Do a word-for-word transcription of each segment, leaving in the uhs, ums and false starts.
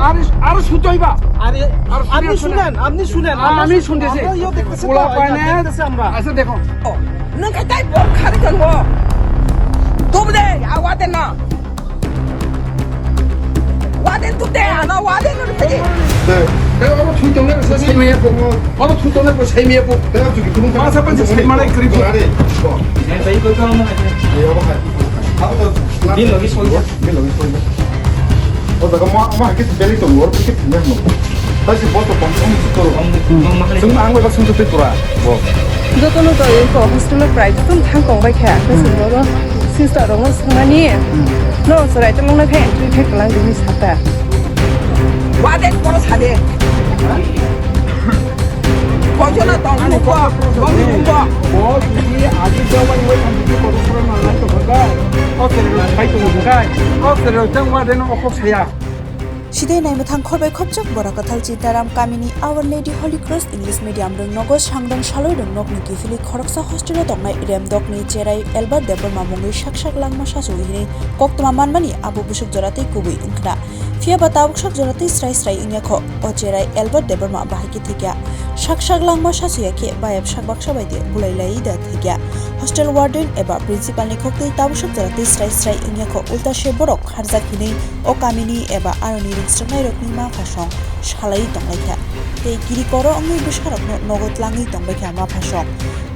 আরে, আরে শুনতে হইবা। আরে, আরে আপনি শুনে শুনেন, শুনেন। আপনি শুনেন। আ-, আমরা আমি শুনতেছি। আমরা ইয়ে দেখতেছি তো, পোলা এটা পানে দেখতেছি আমরা। আচ্ছা, দেখো। ও, nung khe tai bor khari tongo. Tub de, a warden no. Warden tub de, ano warden no de. Te, te, oro thui tongo, se sai maya po. Oro thui tongo, sai maya po. Te, tu ki tu. Masa pa sai mana kri po. Are. Ni logi soja. Ni logi soja. O jaga ma, ma hakhe belai tongo, oro khe thangna hino. Taisi bo to bang bang toro. Bang, bang, bang, bang. Chwng ang bai baksa twi pura. Bo. Jotono to info hostel o prai jotono thang tong bai kha. Kaisa boro sister rok no swngmani. No chwrai tong nang khe entry khe kwlang bini sata. Wa de boro sade. Kojono tong nang ko, tong nang ko. Bo jodi agi jawai wai ang jodi kotor sura nang nang to kha. O sero khai to kha. O sero tang wa de no okhok saya. Sidai naimwthang khorbai khopjak bora kwthal Chintaram kamini Our Lady Holy Cross English Medium rwng nogo sangdong saloi rwng nokni kiphilwi khoroksa hostel o tongnai Remdokni cherai Albert Debbarma mungwi sak sak langma sasu hinwi koktwma manmani abo bwswk jora tei kubui wngkhna. Phiya ba tabuk sak jora tei srai srai wngya kho. O cherai Albert Debbarma bahai khe thwikya. Sak sak langma sasuya khe bayap sak baksa bai de bulai lai da thwikya. Hostel warden eba principal ni khok twi tabuk sak jora tei srai srai wngya kho. Ulta se borok kharjak hinwi o kamini eba aroni rwngsrwknairokni maphasong salaiwi tonglaikha tei kiri koro wngwi bwsarokno nogo tlangwi tongbaikha maphasong.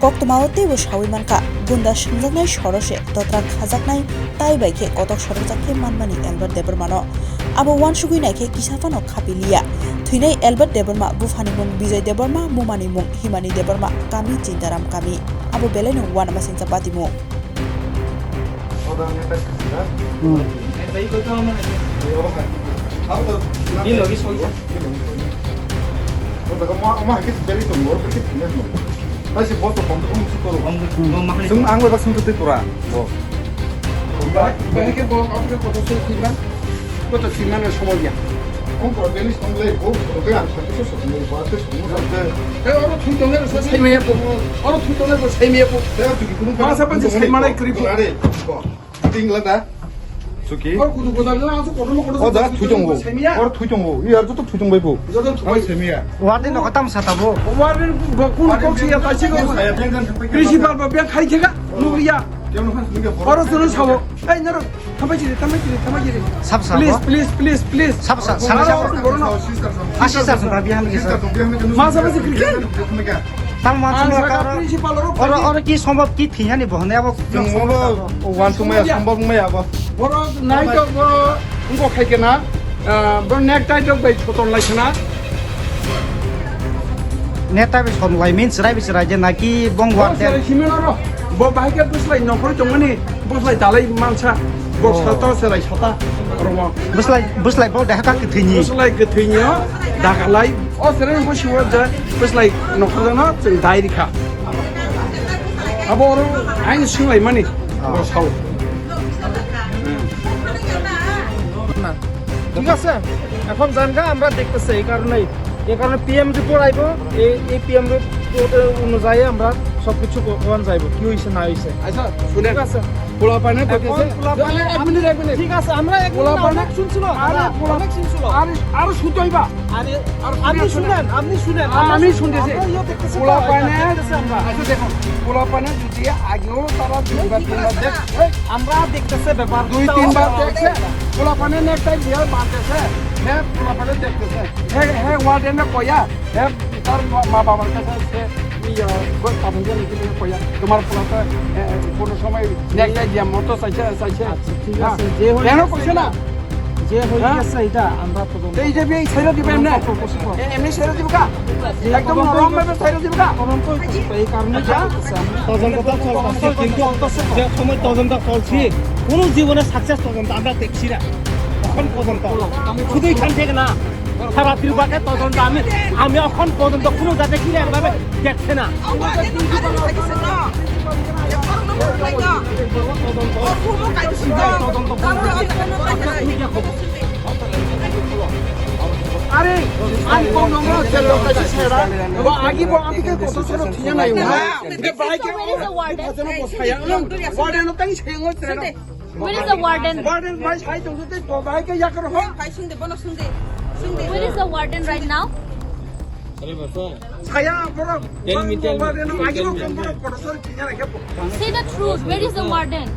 Koktwmao teibo sawi mankha, gunda swngjaknai soro se dotra khajaknai tai bai khe kotok sorokjak khe manmani Albert Debbarmano. Abo uansugwi naikhe kisa phano khapiliya. Thwinai Albert Debbarma buphani mung Bijoy Debbarma, bumani mung Himani Debbarma, kami Chintaram kami. Abo belaino uanamasingcha patimung. Chwng ang bai baksa twi pura. Bo. Bahai khe bo office kotor se thwiman. Bo to thwiman no somo ya. Ang ko beli song le bo ko ang sakhe so song le ba te song le. Te oro thui tong le sa sai me ko. Oro thui tong le sa sai me ko. Te tu ki kunu ma sa pan sai ma nai kri. Are. Ting la da. Suki. Oro kudu kudu na so kotor mo kotor. O jaga thui tongo. Oro thui tongo. I ar joto thui tong bai bo. Joto thui tongo. Semiya. Warden no katam sa tabo. Warden bo kun kok siya ta si ko. Principal bo bia khai khega. Nugriya. Oro sunu sawo. Ei nero. Thambai jiri, thambai jiri, thambai jiri. Sab sa. Please, please, please, please. Sab sa. Sab sa. Asi sa sa bihan ge sa. Ma sa ba jiri. Tang man sung ka. Oro, oro ki sombhob ki thihani bohne abo. Chwng abo uansukmaya sombhob wngmaya abo. Borok nai to borok wngkok khai khe na, ah, borok necktie rok bai soton lai khna. Necktie bai soton lai means chwrai bai chwrai je naki bong warden. Bo bahai khe bwslai nokhorwi tongmani, bwslai dalai mansa, bo sata chwrai sata. Bwslai, bwslai bo dahaka kwthwini. Bwslai kwthwini o dakalai. O chwrai bo siwa je bwslai nokhorjakno chwng dai rikha. Abo oro aini swnglaimani. Bo sao. না। ঠিক আছে, এখন জানগা আমরা দেখতেছি এই কারণেই, এই কারণে পিএম রিপোর্ট আইবো। এই এই পিএম রিপোর্ট অনুযায়ী আমরা সবকিছু করান যাইবো, কি হইছে না হইছে। আচ্ছা, শুনেন। ঠিক আছে। পোলা পানে কইতেছে, এক মিনিট, এক মিনিট। ঠিক আছে, আমরা এক মিনিট, অনেক শুনছিল। আরে, অনেক শুনছিল। আরে, আরো শুনতে হইবা। আরে, আপনি শুনেন, আপনি শুনেন। আমি শুনতেছি। আমরা ইয়ে দেখতেছি তো, পোলা পানে, দেখতেছি আমরা। আচ্ছা, দেখো, পোলা পানে যদি আগেও তারা দুইবার তিনবার দেখ, আমরা দেখতেছে ব্যাপার। দুই তিনবার দেখছে, পোলা পানে নেকটাই দিয়ে বাঁধতেছে। হ্যাঁ, পোলা পানে দেখতেছে। হ্যাঁ, হ্যাঁ, ওয়ার্ডেনে কইয়া, হ্যাঁ, তার মা, মা বাবার কাছে সে, ইয়ে, গো-, পাঠান দিয়ে লিখে দিয়ে কইয়া, তোমার পোলা তো, এ, কোনো সময় নেকটাই দিয়ে মতো চাইছে, চাইছে। আচ্ছা, ঠিক আছে, যে হয়ে কেন গেছে কইছে না? এটা, যে হয়ে হ্যাঁ? গেছে এটা আমরা তদন্ত এই যে এই ছেড়ে দিবে এমনি? তদন্ত করছি তো। এ-, এমনি ছেড়ে দিবে কা? যে একদম তদন্ত নরম ভাবে ছেড়ে দিবে কা? তদন্ত হইতেছে তো, এই কারণে যা হ্যাঁ? হইতেছে, আমরা তদন্ত তো চলতেছে, কিন্তু যে সময় তদন্ত চলছে, কোনো জীবনে সাকসেস তদন্ত আমরা দেখছি না এখন পর্যন্ত। শুধু এখান থেকে না, সারা ত্রিপুরাকে তদন্ত আমি, আমি এখন পর্যন্ত কোনো জায়গায় ক্লিয়ার ভাবে দেখছে না। আরে, আমি কোন নম্বর আছে? লোকটা কি ছেড়া? ও আগে বল, আমি কি কত ছোট ঠিক নাই? Where is the warden? Where is the warden? Warden ভাই সাই তো তো ভাই কে ইয়া করো। Kai sungde, bono sungde. Where is the warden right now? Saya borok. Tell me, tell me. Warden, please tell me. Say the truth. Where is the warden?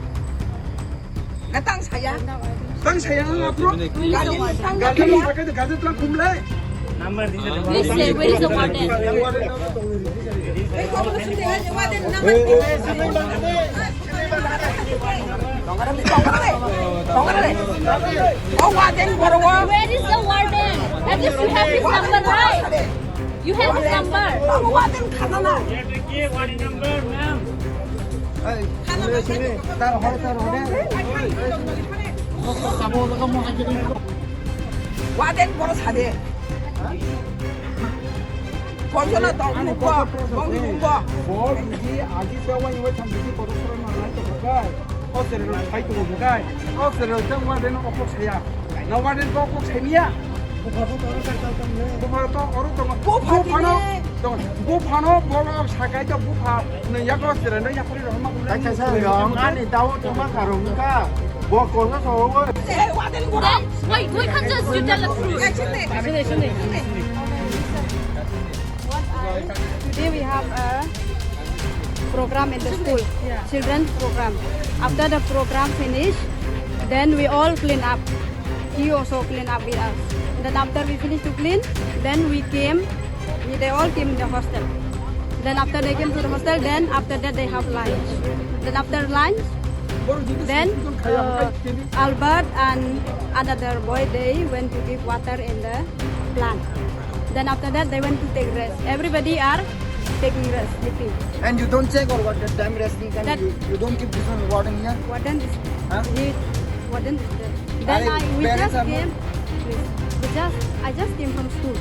Tang saya. Tang saya, bro. Where is the warden? Please say, where is the warden? Oh, warden, boro. Where is the warden? At least you have his number, right? You have his number. Warden khana na. Hey, sini, sini. Tar hore, tar hore. Warden boro sade. Koijono tong ani mukbo, koijono tong mukbo. Bo biji aji se wai wai tham biji kotor sora na nai to kai. O sere ro sai to kai. O sere ro tang warden o kok saya. Na warden ko kok saya miya. Bupha to oro tong. Bupha to oro tong. Bupha to oro tong. Bupha no boro sakai to bupha. Nung yago sere no yakori ro ma. Kai sa sa yo ani tao to ma karo ka. Bo ko sa so. Then why, why can't just you tell the truth? Today we have a program in the school, children's program. After the program finish, then we all clean up. He also clean up with us. Then after we finish to clean, then we came, we, they all came in the hostel. Then after they came to the hostel, then after that they have lunch. Then after lunch, then uh, Albert and another boy, they went to give water in the plant. Then after that, they went to take rest. Everybody are taking rest, sleeping. And you don't check or what the time resting time? That you, you don't keep this one warden here? Warden is Huh? he, warden is there. Then Are I, we parents just are came, please. We just, I just came from school.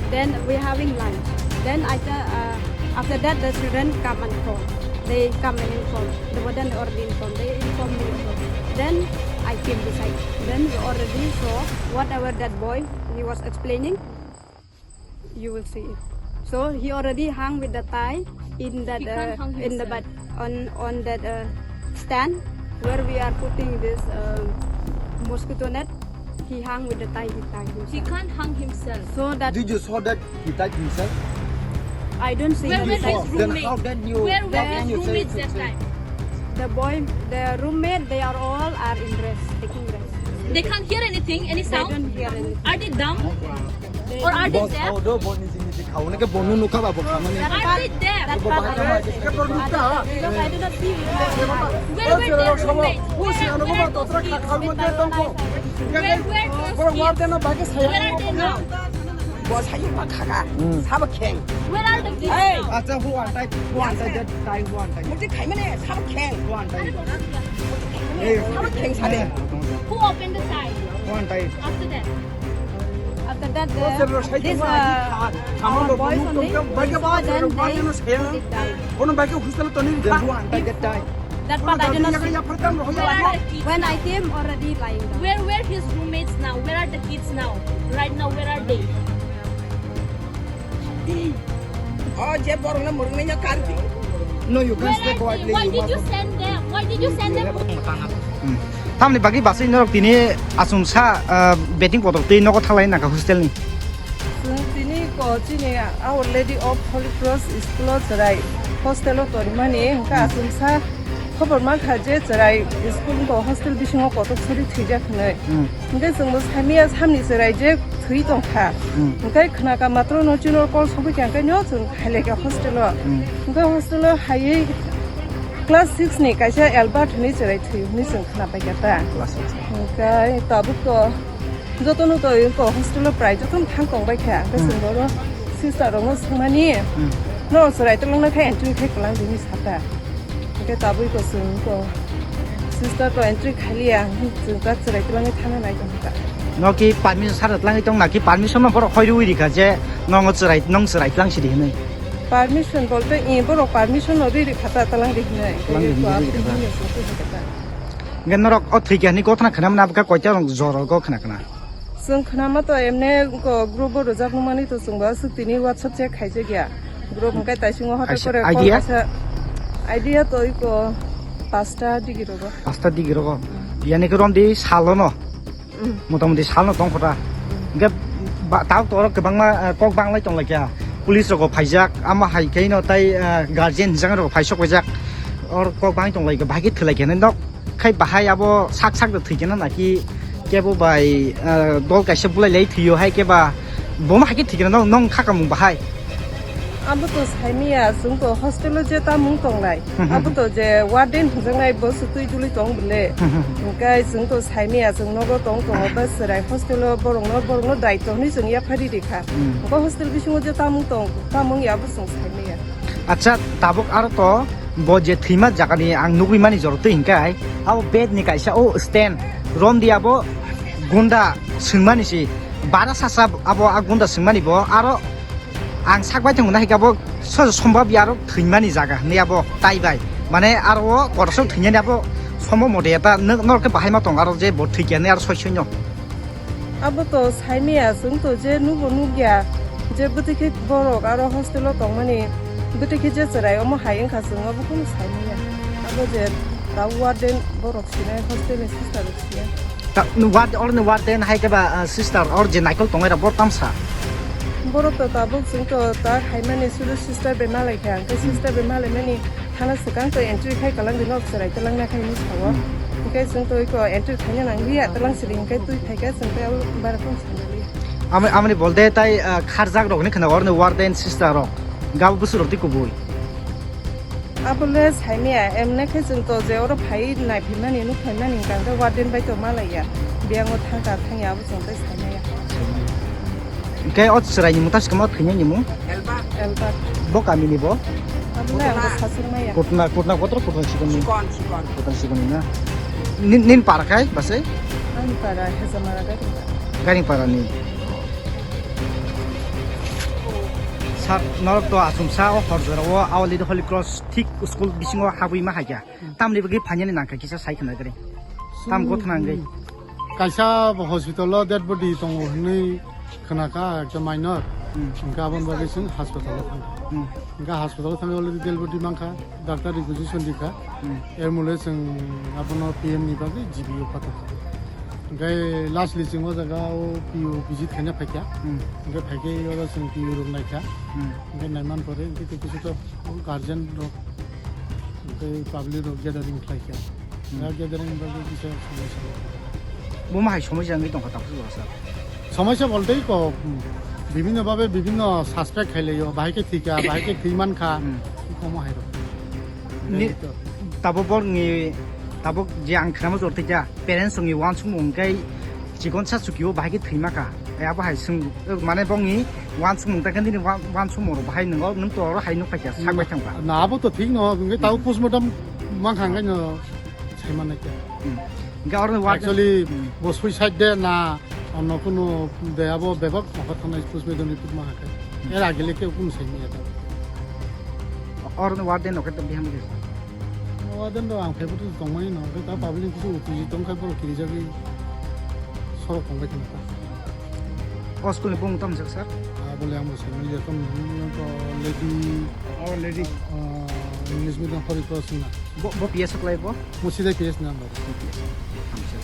Then we having lunch. Then I, uh, after that, the children come and call. They come and inform. The warden already informed. They informed me also. Then I came beside. Then we already saw whatever that boy he was explaining. You will see it. So he already hung with the tie in that He can't uh, hang in the himself. Bed on on that uh, stand where we are putting this uh, mosquito net. He hung with the tie. He tied He himself. Can't hang himself. So that Did you saw that he tied himself? I don't see Where him were his tied. Then roommates? How then you Where were how his can you say roommates it's that a time? The boy, the roommate, they are all are in rest, taking rest. They can't hear anything, any They sound? Don't hear anything. Are they dumb? Or are they Boss, deaf? Oh, do, boss, nisi, nisi, khao, nake bonu nukha ba, bo khamani. That Are part, they deaf? That part I don't see. Because I do not see with my eyes. Where were their roommates? Where, where are those kids? Where, where are those kids? Where are they now? Where are they now? Boss, how you back, kaka? Hmm. Sabo kheng. Where are the kids Hey! Now? Acha, who untied? Who untied that tie? Who untied? Muti khai mane, sabo kheng. Who untied? Hey. Sabo kheng sade. Who opened the tie? Who untied? After that? After that, the, this, uh, our boys only, we saw them, they, they died. Then who untied that tie? That part I do not see. Where are the kids When now? I came, already lying down. Where, where his roommates now? Where are the kids now? Right now, where are they? Oh, je borok na murung na kar di. No, you can Where stay are they? Quietly. Why You did you must send them? Why did you send them? Hmm. Tamni bagwi basai norok tini achomsa, ah, betting kotor twi nogo thalai nangkha hostel ni. Chwng tini ko chini our Lady of Holy Cross school o chwrai hostel o tonmani hwnkha Hmm. achomsa khobor mankha je chwrai school bo hostel bisingo kotor suri thwijak hinwi. Hmm. Hwnkhe chwngbo saimanya samni chwrai je thwi tongkha. Hmm. Hwnkhe khnaka matro no chini call sogwi kha, hwnkhe no chwng khailai kha hostel o. Hmm. Hwnkhe hostel o haiwi class six ni kaisa Albert hinwi chwrai thwi hinwi chwng khnapaikha ta. Class six. Hwnkhe tabuk to jotono to hostel o prai jotono thang tongbaikha. Hwnkhe Hmm. chwng oro sister rokno swngmani Hmm. no chwrai twlangna khe entry khe kwlang hinwi sata. Hwnkhe tabuk to chwng to sister to entry khailiya, chwng ta chwrai twlangwi thangna nai tongkha. No ki permission sara twlangwi tong na ki permission no borok hoi rwi rikha je nongo chwrai, nong chwrai twlang sidi hinwi? Permission bolte, eh, borok permission no rwi rikha ta twlang ri hinwi. Twlang ri hinwi rwi rikha ta. Hwnkhe norok o thwikha hinwi gothana khwnamani abokhe koita rok jora go khna khna? Chwng khnama to emne ko group o rwjak nukmani to chwngbo aswk tini WhatsApp check khaijak ya. Group hwnkhe taisingo hothai Kaisa kore idea? Kaisa idea to iko pasta digi rogo. Pasta digi rogo. Yani khe romdi salo no. Mm. Motamoti salo no tong kho ta. Mm. Hingke ba-, tao toro kwbangma, eh, kok banglai tonglaikha. Police rok phaijak, amo hai khe no tai, eh, guardian hinjak rok phaisok paijak. Or kok bang tonglaikha, bahai khe thwlaikha nai nok. Khai bahai abo sak sak da thwikha na naki kebo bai, eh, dol kaisa bulai lai thwiyo hai khe ba bo ma hai khe thwikha na nong, nong kha kamung bahai. Abo to saimaya, chwng to hostel o je tamung tonglai. Abo to je warden hwnjaknai bo se twi duli tong bwle. Hwnkhe chwng to saimaya, chwng nogo tong tongo, ba chwrai hostel o borokno, borokno daitw hwnwi chwng yaphari rikha. Hmm. Hwnkhe hostel bisingo je tamung tong, tamung ya abo chwng saimaya. Acha, tabuk aro to bo je thwima jagani ang nugwi mani joro twi hwnkhe abo bed ni kaisa o stand romdi abo gunda swngmani si bara sasa abo a gunda swngmani bo aro Ang sak bai tongo, naikhe abo sojo sombab ya aro thwimani jaga hinwi abo tai bai. Mane aro o kotor sok thwinani abo sombo mote ya ta, nor khe bahai ma tong aro je bo thwikya hinwi aro soi soi no. Abo to saimaya, chwng to je nubo nukya, je bwtwi khe borok aro hostel o tongmani, bwtwi khe je chwrai omo hai wngkha, chwng abo kunu saimaya. Abo je ta warden borok sinai, hostel ni sister rok sinai. Ta, ward, or ni warden hai khe ba, ah, sister or je naikol tongnai rok bo tamsa. Borok to tabuk chwng to ta khaimani sudu sister bai malai kha, hwnkhe sister bai malaimani thana swkang to entry khai kalang di nok chwrai twlang na khai hinwi sao. Hmm. Hwnkhe chwng to iko entry khaina nang liya, twlang siri hwnkhe twi phai kha chwng tei abo bara tong sangli. Ami, amoni bolde tai, ah, kharjak rok ni khna or ni warden sister rok gabo bwswk rok twi kubui. Abole saimaya, emne khe chwng to je oro phai naiphimani, nukphaimani hwnkhe warden bai to malaiya. Biyango thangkha thangya abo chwng tei saimaya. Hwnkhe o chwraini mung ta swkang ma thwinani mung? Albert. Bo kamini bo? Abole ang bo saswk maya. Kutna, kutna kotor kutna sikoni. Sikon, sikon. Kutna sikoni na. Nin, nin para khai basai? Ani para Hezamara Garing para. Garing para ni. Sir, norok to achomsa o hor jora o Our Lady Holy Cross thik school bisingo habwi ma haikha. Tamni bagwi phainani nangkha kisa sai khna gari. Tam gotha nangwi. Kaisa hospital o dead body tongo hinwi khna kha, ekta minor. Hmm. Hwnkhe aboni bagwi chwng hospital o thang. Hmm. Hwnkhe hospital o thangwi already dead body mankha. Doctor requisition rikha. Hmm. Er mole chwng abono P M ni bagwi G B o pathakha. Hwnkhe lastly chwng o jaga o P O visit khaina phaikha. Hmm. Hwnkhe phaikhe oro chwng P O rok naikha. Hmm. Hwnkhe naiman pore hwnkhe tei kisu to guardian rok, hwnkhe public rok gathering khlaikha. Hmm. Oro gathering bagwi kisa somosya. Bo ma hai somosya wngwi tongkha tabuk jora sir. Somosya bolte ko, hmm, bibhinno bhabe bibhinno suspect khailaio, bahai khe thwikha, bahai khe thwi mankha, hmm, ikomo hai rok. Ni, tabuk borokni, tabuk je ang khwnama jor thwikha, parents rokni uansukmung hwnkhe chikon sa chukio bahai khe thwima kha. Abo hai swng, mane bongni uansukmung ta khe nini uan-, uansukmung rok bahai nwngo, nwng to oro hai nuk paikha, sak bai thangkha. Na, abo to thik no, hwnkhe tabuk postmortem mankha hwnkhe no sai mannai khe. Hmm. Hwnkhe oro ni warden actually, hmm, bo suicide de na onno kunu de abo bebak mokol thangnai postmortem report ma hakhe. Hmm. Er agile khe kunu sai manya ta. Oro ni warden no khe to biham khe. Warden do ang phaibo to tongmani no, ta public kisi utuji tongkhai borok kirijagwi sorok tongbai khna ta. O school ni bung tamo jak sir? Ah, bole ang bo sai manya, tamo lady, oh, lady, ah, English medium Holy Cross na. Bo, bo P S o klai bo? Mo sida P S number. P S. Hamsa.